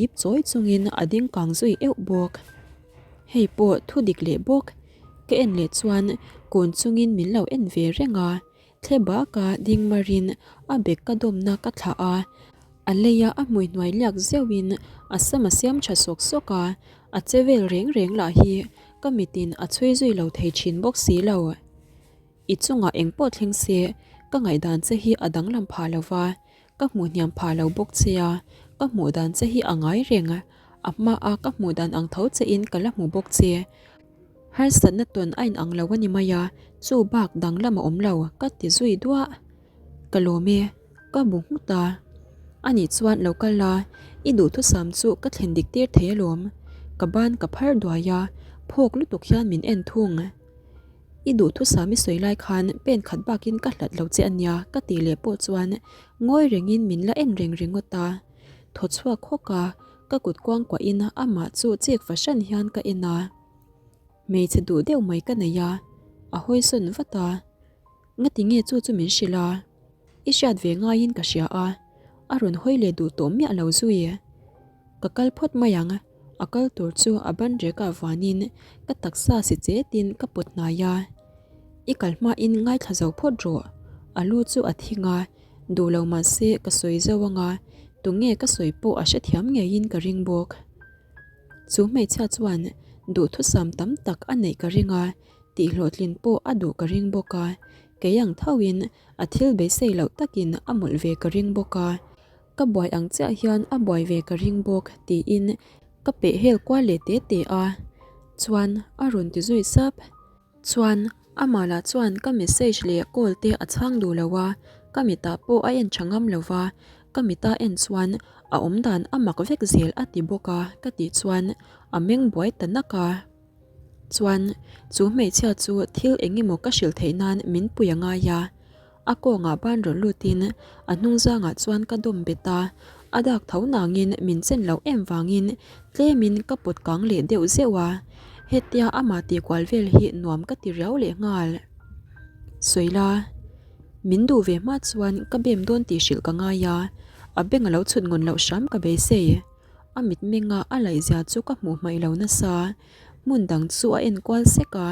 ip chawi chungin a ding kang zui euh bawk. Hei pawh thu dik leh bawk. Ka en leh chuan kun chungin min lo en ve reng a, thle baka ding marin a bag ka dawmna ka thlah a, a leia a hmui hnuai liak zeuhin a sam a siam tha sawk sawk a, a che vel reng reng lah hi ka mitin a chhui zui lo thei thin bawk si lo. I chungah engpawh thleng se ka ngaihdan che hi a danglam phah lo va, Ka hmuh hniam phah lo bawk che a, ka hmuh dan che hi a ngai reng a, a hma a ka hmuh dan ang tho che in ka la hmu bawk che. Harsatna tawn a in ang lo a ni mai a, chu bak danglam a awm lo ka ti zui duah. Ka lawm e, ka bu nghut a. Anih chuan lo kal la, i duhthusam chu ka thlen dik tir thei alawm. Ka ban ka phar duai a, phawk lutuk hian min en thung. I duhthusam i sawi lai khan pen khat bakin ka hlat lo che ania ka tih leh pawh chuan ngawi rengin min la en reng ringawt a. Thaw chhuak hawk a, ka kut kuang kuahin amah chu chik fahran hian ka en a. Hmeichhe duh deuh mai ka nei a, a hawisawn vat a. Ngati nge chu chu min hrilh a? I hriat ve ngaiin ka hria a, a rawn hawi leh duh tawh miah lo zui. Ka kal phawt mai ang, a kal tur chu a ban rekah vanin ka taksa si chetin ka pawt hnai a. I kal hmain ngaithla zo phawt rawh, a lu chu a thing a, duh lo mahse ka sawi zo anga, tunge ka sawi pawh a hrethiam ngeiin ka ring bawk. Chu hmeichhia chuan duhthusam tam tak a neih ka ring a, tihhlawhtlin pawh a duh ka ring bawk a, kei ang thoin a thil beisei loh takin a mawlh ve ka ring bawk a. Ka buai ang chiah hian a buai ve ka ring bawk tiin ka peh hel kual leh te te a, chuan a rawn ti zui sap. Chuan amah lah chuan ka message leh call te a chhang duh lo a, ka mitah pawh a en tha ngam lo va, ka mita en chuan a awm dan a mak vek zel a ti bawk a ka tih chuan a meng buai ta nak a. Chuan chu hmeichhia chu thil eng emaw ka hrilh theih nan min pui a ngai a. A kawngah ban rawn lutin a hnung zangah chuan ka dawm bet a, a dak tho nangin min chen loh em vangin tlemin ka pawt kang leh deuh zeuh a, hetia amah tih kual vel hi nuam ka ti riau leh nghal. Sawila, min duh ve hma chuan ka bem dawn tih hrilh ka ngai a, a beng a lo chhut ngawn loh hram ka beisei. A mitmenga a laihzia chu ka hmuh hmaih lo nasa. Hmun dang chu a en kual sek a,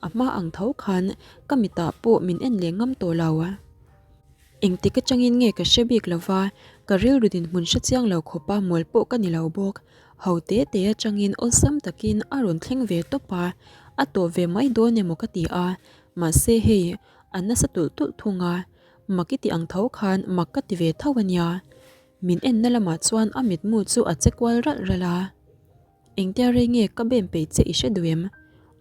a hma ang tho khan ka mitah pawh min en leh ngam tawh lo. Engtik atangin nge ka hre bik lo va, ka rilru dinhmun hre chiang lo khawpa mual pawh ka ni lo bawk. Ho te te atangin awlsam takin a rawn thleng ve tawp a, a tawp ve mai dawn emaw ka ti a, mahse hei a nasa tulh tulh thung a, mak i tih ang tho khan mak ka ti ve tho a nia. Min enna lamah chuan a mitmu chu a che kual ralh ralh a. Engtia rei nge ka bem peih che i hre duh em?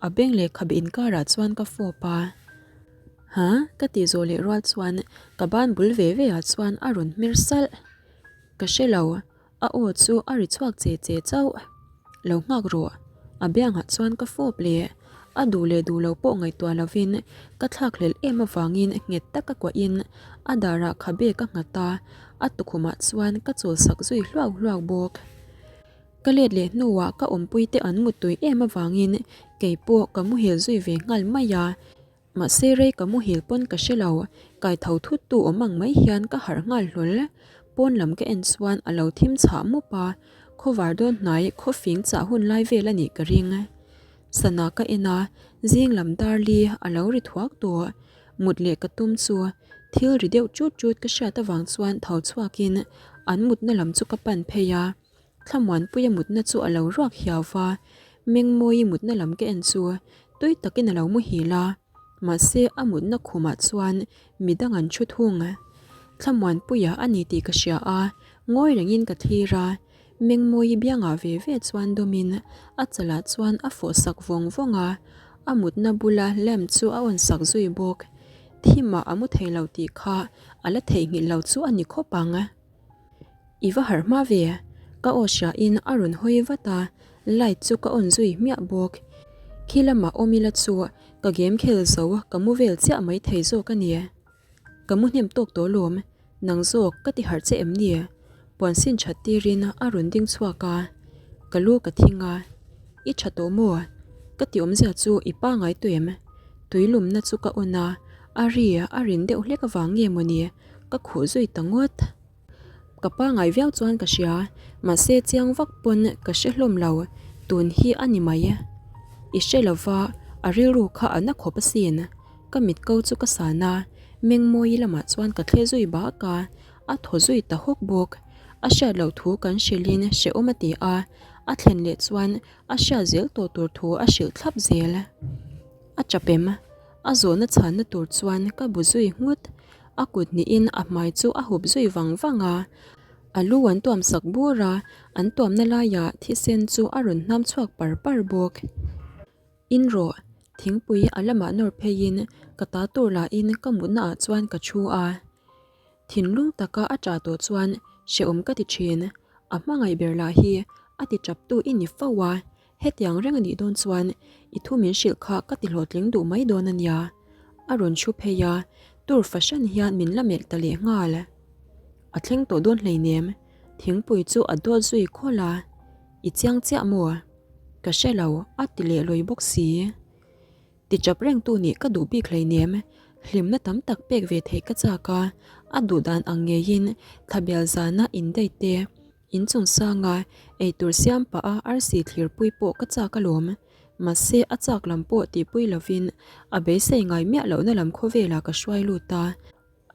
A beng leh khabe inkarah chuan ka fawp a. Ha? Ka tih zawh leh rual chuan ka ban bul ve ve ah chuan a rawn hmer salh. Ka hre lo, a aw chu a ri chhuak che che chauh. Lo nghak rawh. A biangah chuan ka fawp leh. A duh leh duh lo pawh ngaihtuah lovin ka thlakhlelh em avangin nghet taka kuahin a darah khabe ka nghat a, a tukhumah chuan ka chawlsak zui hluak hluak bawk. Ka let leh hnuah ka awmpuite an muttui em avangin kei pawh ka muhil zui ve nghal mai a, mahse rei ka muhil pawn ka hre lo, kai tho thut tu awm ang mai hian ka harh nghal hlawl. Pawn lam ka en chuan a lo thim chhah mup a, khawvar dawn hnai khawfing chah hun lai vel a nih ka ring. Sana ka en a, zing lam dar li a lo ri thuak tawh. Mut leh ka tum chu thil ri deuh chut chut ka hriat avang chuan tho chhuakin an mutna lam chu ka pan phei a. Thlamuanpuia mutna chu a lo ruak hiau va, Mengmawii mutna lam ka en chu tui takin a lo muhil a, mahse a mutna khumah chuan midang an thu thung. Thlamuanpuia a ni tih ka hria a, ngawi rengin ka thlir a, Mengmawii biangah ve ve chuan dawmin a chalah chuan a fawh sak vawng vawng a, a mutna bula lamp chu a on sak zui bawk. Thimah a mu thei lo tih kha a la theihnghilh lo chu a ni khawp ang. I va harh hma ve, ka aw hria in a rawn hawi vat a, light chu ka on zui hmiah bawk. Khi lamah awm ila chu ka game khel zo ka mu vel chiah mai thei zawk a ni. Ka mu hnem tawk tawh lawm. Nang zawk ka ti harh che em ni? Puan sin that tirin a rawn ding chhuak a, ka lu ka thing a, I tha tawh maw? Ka ti awmzia chu i pangai tawh em? Tui lumna chu ka on a, a ri a rin deuh hlek avang nge mawni ka khuh zui ta ngawt. Ka pangai viau chuan ka hria, mahse chiang vak pawn ka hre hlawm lo, tun hi a ni mai. I hre lova, a rilru kha a na khawp asin. Ka mit ko chu ka san a, Mengmawi lamah chuan ka thle zui bak a, a thaw zui ta hawk bawk. A hriat loh thu kan hrilhin hrehawm a ti a, a thlen leh chuan a hriat zel tawh tur thu a hrilh thlap zel. A chap em? A zawhna chhanna tur chuan ka bu zui nghut. A kut hnihin a hmai chu a hup zui vang vang a, a lu an tuam sak bur a, an tuamna laiah thisen chu a rawn hnam chhuak par par bawk. In rawh, thingpui a lamah nawr pheiin ka ta tur lahin ka mutna ah chuan ka thu a. Thinlung taka a ṭah tawh chuan hrehawm ka ti ṭhin, a hmangaih ber lah hi a ti ṭaptu i ni fo a, hetiang reng a nih dawn chuan i thu min hrilh kha ka ti hlawhtling duh mai dawn a nia. A rawn thu phei a, tur fahran hian min la melh ta leh nghal. A thleng tawh dawn hleinem, thingpui chu a dawt zui khawlh a, I chiang chiah maw? Ka hre lo, a ti leh lawi bawk si. Ti chap rengtu nih ka duh bik hleinem, hlimna tam tak pek ve theih ka chak a, a duh dan ang ngeiin thlabial zana indate te, inchung sanga eitur siam pah a arsi thlirpui pawh ka chak alawm. Mahse a chak lam pawh tihpui lovin a beisei ngai miah lohna lam khawvelah ka hruai lut a.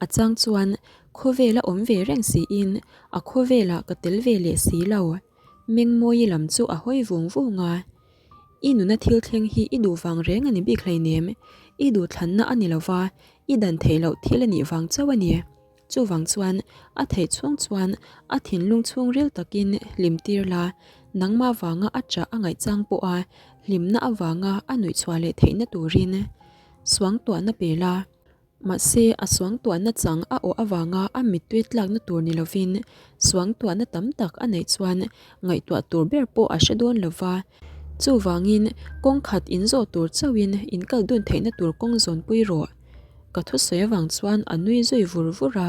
A chang chuan khawvela awm ve reng siin a khawvelah ka tel ve leh si lo. Mengmawi lam chu a hawi vung vung a. I nuna thil thleng hi i duh vang reng a ni bik hleinem, i duhthlanna a ni lova, i dan theih loh thil a nih vang chauh a ni. Chuvang chuan a theih chhung chuan a thinlung chhungril takin hlim tir la, nangmah vanga a chah a ngaih chang pawha hlimna avanga a nuih chhuah leh theihna turin suangtuahna pe la. Mahse, a suangtuahna chang a awh avanga a mittui tlakna tur ni lovin suangtuahna tam tak a neih chuan ngaihtuah tur ber pawh a hre dawn lo va. Chuvangin, kawng khat inzawh tur chauhin inkal dun theihna tur kawng zawnpui rawh. Ka thusawi avang chuan a nui zui vur vur a.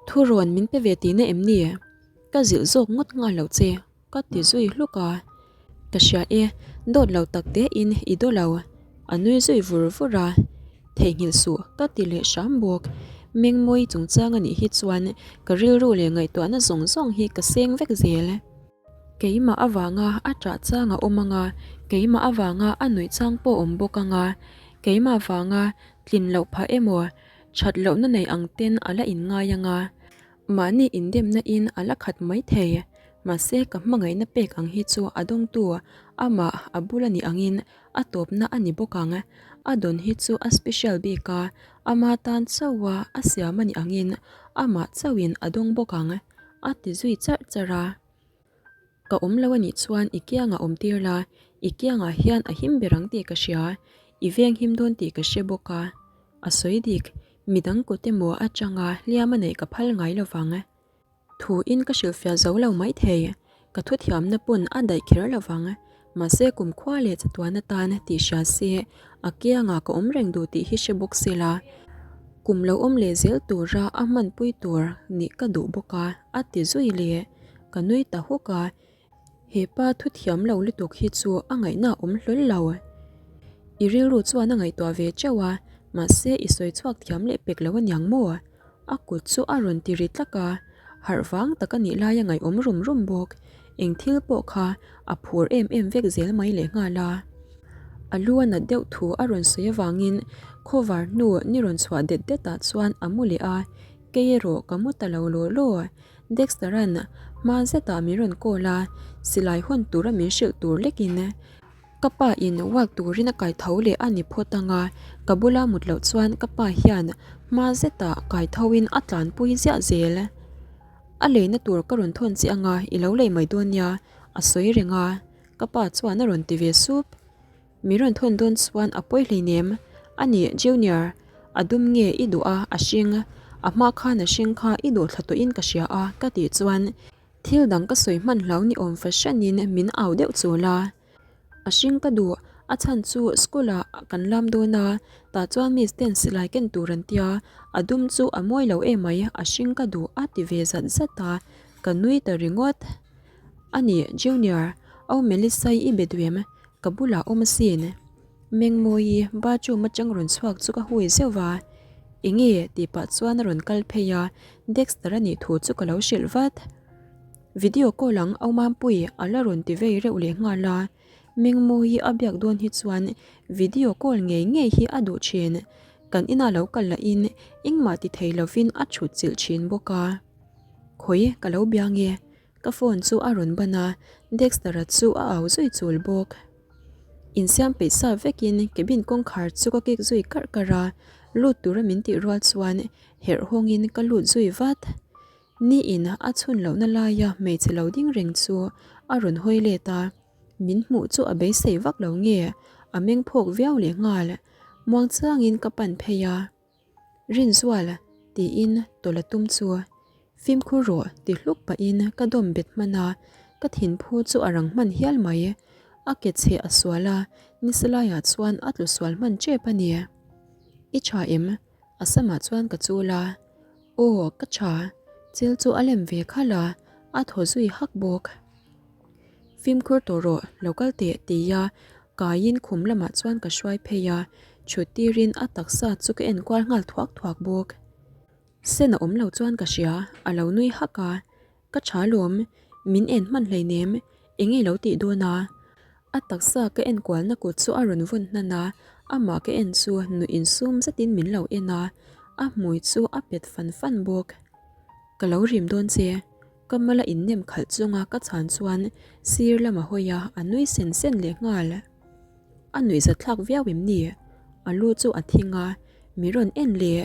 Thurawn min pe ve tihna em ni? Ka zilh zawk ngawt nghal lo che. Ka ti zui hluk a, Ka hria e, dawt lo tak tein i daw lo, a nui zui vur vur a, Theihnghilh suh ka ti leh hram bawk. Mengmawi chungchang a nih hi chuan ka rilru leh ngaihtuahna zawng zawng hi ka seng vek zel. Keimah avanga a ṭah chang a awm ang a, keimah avanga a nuih chang pawh a awm bawk ang a, keimah vanga tlin loh phah emaw, ṭhat lohna nei ang ten a la inngai ang a. Mahni indemna in a la khat mai thei. Mahse ka hmangaihna pek ang hi chu a dawngtu amah a bul a nih angin a tawpna a ni bawk ang. A dawn hi chu a special bik a, ama tan chauha a siam a nih angin amah chauhin a dawng bawk ang, a ti zui charh charh a. Ka awm lo a nih chuan i kiangah awm tir la, i kiangah hian a him ber ang tih ka hria, i veng him dawn tih ka hre bawk a. A sawi dik, midang kut emaw atanga hliam a neih ka phal ngai lo vang. Thu in ka hrilhfiah zo lo mai thei, ka thuthiamna pawn a daih kher lo vang. Mahse kumkhua leh chatuan atan tih hria se, a kiangah ka awm reng duh tih hi hre bawk se la, kum lo awm leh zel tura a hmanpui tur nih ka duh bawk a, a ti zui leh. Ka nui ta hawk a, he pa thu thiam lo lutuk hi chu a ngaihna a awm hlawl lo. I rilru chuan a ngaihtuah ve teuh a, mahse i sawi chhuak thiam leh pek lo aniang maw? A kut chu a rawn ti ri tlak a, harh vang tak a nih lai a ngaihawm rum rum bawk. Eng thil pawh kha a phur em em vek zel mai leh nghal a. A lu a nat deuh thu a rawn sawi avangin khawvar hnu ni rawn chhuah det det ah chuan a mu leh a, kei erawh ka mu ta lo law law. Dexter-a'n hma zetah min rawn call a, silai hawn tura min hrilh tur lekin ka pa in walk turin a kai tho leh a ni phawt ang a, ka bula mut loh chuan ka pa hian hma zetah kai tho in a tlanpui ziah zel. A leina tur ka rawn thawn che ang a, i lo lei mai dawn nia, a sawi reng a, ka pa chuan a rawn ti ve sup. Mi rawn thawn dawn chuan a pawi hleinem. A ni, Junior, a dum nge i duh a, a hring. A hma khan a hring kha i duh thla tawhin ka hria a, ka tih chuan thil dang ka sawi hman hlau ni awm fahranin min au deuh chul a. A hring ka duh, A chhan chu school ah kan lam dawn a, tah chuan miss ten silai ken tur an tia, a dum chu a mawi lo emai, a hring ka duh a ti ve zat zat a, ka nui ta ringawt. A ni, Junior, au Melissa-i i be duh em? Ka bulah awm asin. Mengmawii bathroom atang rawn chhuak chu ka hui zeuh va, Enge? tih pah chuan a rawn kal phei a, Dexter a nih thu chu ka lo hrilh vat. Video call ang au Mampui a la rawn ti vei reuh leh nghal a, Mengmawii a biak dawn hi chuan video call ngei ngei hi a duh thin. Kan ina lo kal lahin engmah ti thei lovin a thut chilh thin bawk a. Khawi ka lo bia nge? Ka phone chu a rawn ban a, Dexter-a chu a au zui chul bawk. Insiam peih sa vekin cabin kawngkhar chu ka kik zui karh karh a, lut tura min tih rual chuan herh hawngin ka lut zui vat. Niin a chhun lohna laia hmeichhe lo ding reng chu a rawn hawi let a, min hmuh chu a beisei vak lo nge a meng phawk viau leh nghal. Muangchangin ka pan phei a. Rinzual, tiin tawlh a tum chu. Fimkhur rawh, ti hluk pahin ka dawm bet hman a, ka thinphu chu a rang hman hial mai. A ke chhe a sual a, nisa laiah chuan a tlu sual hman tep a ni. I tha em? A samah chuan ka chul a. Aw, ka tha. Chil chu a lem ve khalh a, a thaw zui hak bawk. Fimkhur tawh rawh, lo kal teh tia kaiin khum lamah chuan ka hruai phei a, thut tirin a taksa chu ka en kual nghal thuak thuak bawk. Sen a awm lo chuan ka hria, a lo nui hak a, ka tha lawm, min en hman hleinem, enge lo tih dawn a? A taksa ka en kualna kut chu a rawn vawn hnan a, amah ka en chu nuih insum zetin min lo en a, a hmui chu a pet fan fan bawk. Ka lo rim dawn che. Ka mala innem khalh chunga ka chhan chuan sir lama hawi a, a nui sen sen leh nghal. A nuih zathlak viau em ni? A lu chu a thing a, mi rawn en leh.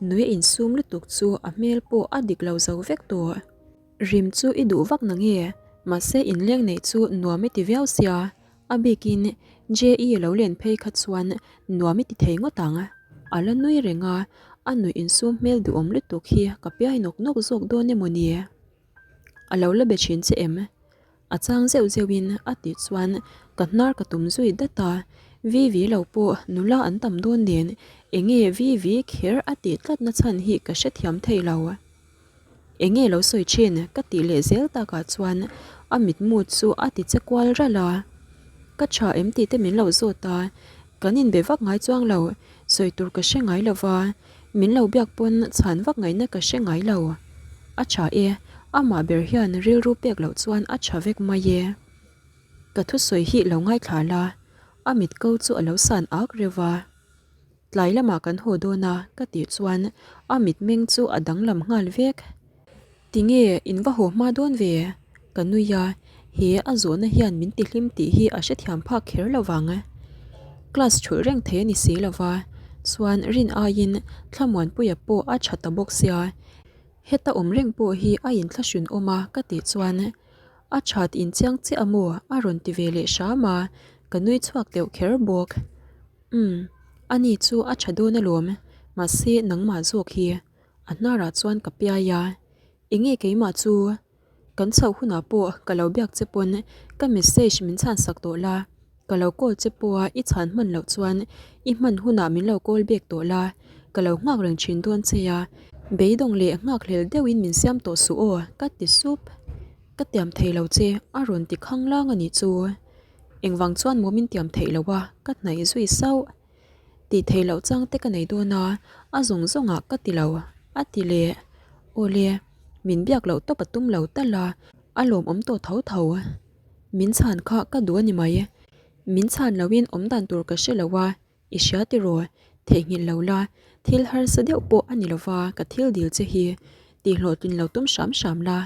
Nui a insum lutuk chu a hmel pawh a dik lo zo vek tawh. Rim chu i duh vak na nge? Mahse inleng neih chu nuam i ti viau sia, A bikin JE lo len phei kha chuan nuam i ti thei ngawt ang. A la nui reng a, a nuih insum hmel duhawm lutuk hi ka piai nawk nawk zawk dawn emaw ni? A lo la be thin che em? A chang zeuh zeuhin a tih chuan ka hnar ka tum zui dat a, VV lo pawh nula an tam dawn nen enge VV kher a tih tlatna chhan hi ka hrethiam thei lo. Enge lo sawi thin ka tih leh zel takah chuan a mitmu chu a ti che kual ralh a. Ka tha em tih te min lo zawt a, kan inbe vak ngai chuang lo, sawi tur ka hre ngai lo va, min lo biak pawn chhan vak ngaihna ka hre ngai lo. A tha e, amah ber hian rilru pek loh chuan a tha vek mai e. Ka thusawi hi lo ngaithla la, a mitko chu a lo san ak reuh va. Tlai lamah kan haw dawn a ka tih chuan a mitmeng chu a danglam nghal vek. Tinge in va haw hma dawn ve? Ka nui a, he a zawhna hian min ti hlim tih hi a hrethiam phak kher lo vang. Class thulh reng thei a ni si lo va, chuan rin aiin Thlamuanpuia pawh a tha ta bawk sia, heta awm reng pawh hi a inthlahrun awm a ka tih chuan a that inchiang chiah a maw a rawn ti ve leh hram a, ka nui chhuak deuh kher bawk. Umm, ani chu a tha dawn alawm, mahse nangmah zawk hi a hnarah chuan ka piai a, enge keimah chu kan chhoh hunah pawh ka lo biak che pawn ka message min chhan sak tawh la, ka lo call che pawha i chhan hman loh chuan i hman hunah min lo call back tawh la, ka lo nghak reng thin dawn che a, beidawng leh nghakhlel deuhin min siam tawh suh aw ka ti sup, ka tiam thei lo che a rawn ti khanglang a nih chu. Engvang chuan maw min tiam theih loh a, ka hnaih zui sauh. Tih theih loh chang te ka nei dawn a, a zawng zawngah ka ti lo, a ti leh. Awle, min biak loh tawp a tum lo tal a, a lawmawm tawh tho tho. Min chhan kha ka duh a ni mai. Min chhan lohin awm dan tur ka hre lo a, i hria tiraw, theihnghilh lo la, thil harsa deuh pawh a ni lo va, ka thil dil che hi tihhlawhtlin lo tum hram hram la,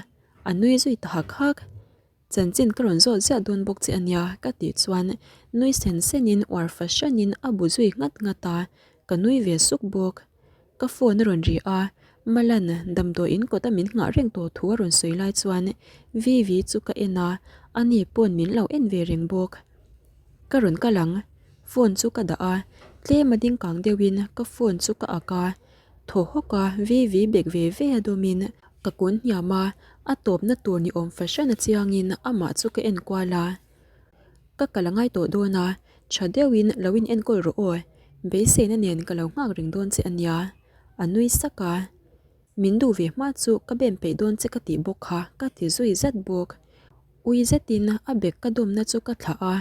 a nui zui ta hak hak. Chanchin ka rawn zawt ziah dawn bawk che ania ka tih chuan nui sen senin uar fahranin a bu zui nghat nghat a, ka nui ve suk bawk. Ka phone a rawn ri a, Malan damdawiin kawta min nghah reng tawh thu a rawn sawi lai chuan Vivi chu ka en a, ani pawn min lo en ve reng bawk. Ka rawn kal ang, phone chu ka dah a, tlem a ding kang deuhin ka phone chu ka ak a, Thaw hawk a, Vivi bek ve ve a dawmin ka kun hniam a, a tawpna tur ni awm fahran a chiangin amah chu ka en kual a. Ka kal a ngai tawh dawn a, Tha deuhin lo in enkawl rawh aw, beiseina nen ka lo nghak reng dawn che a nia, a nui sak a. Min duh ve hma chu ka bem peih dawn che ka tih bawk kha ka ti zui zat bawk. Ui zetin a bag ka dawmna chu ka thlah a,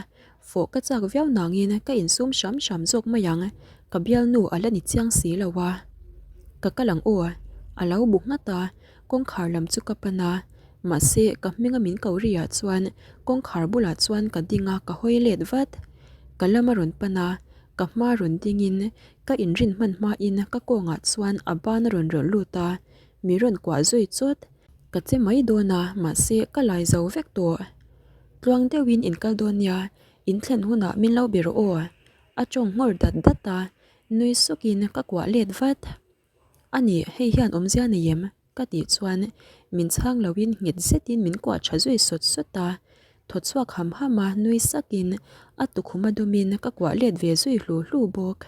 fawh ka chak viau nangin ka insum hram hram zawk mai ang, ka bialnu a la ni chiang si lo a. Ka kal ang aw, a lo bu nghat a, kawngkhar lam chu ka pan a, mahse ka hminga min ko ri ah chuan kawngkhar bulah chuan ka ding a ka hawi let vat. Ka lam a rawn pan a, ka hma rawn dingin ka inrin hman hmain ka kawngah chuan a ban a rawn rawlh lut a, mi rawn kuah zui chawt. Ka che mai dawn a, mahse ka lai zo vek tawh. Tluang deuhin in kal dawn nia, in thlen hunah min lo be rawh aw. A tawng nghawr dat dat a, nui sukin ka kuah let vat. A nih, hei hian awmzia nei em? ka tih chuan min chhang loin nghet zetin min kuah tha zui sawt sawt a. Thaw chhuak ham ham a, nui sakin a tukhum a dawmin ka kuah let ve zui hlu hlu bawk.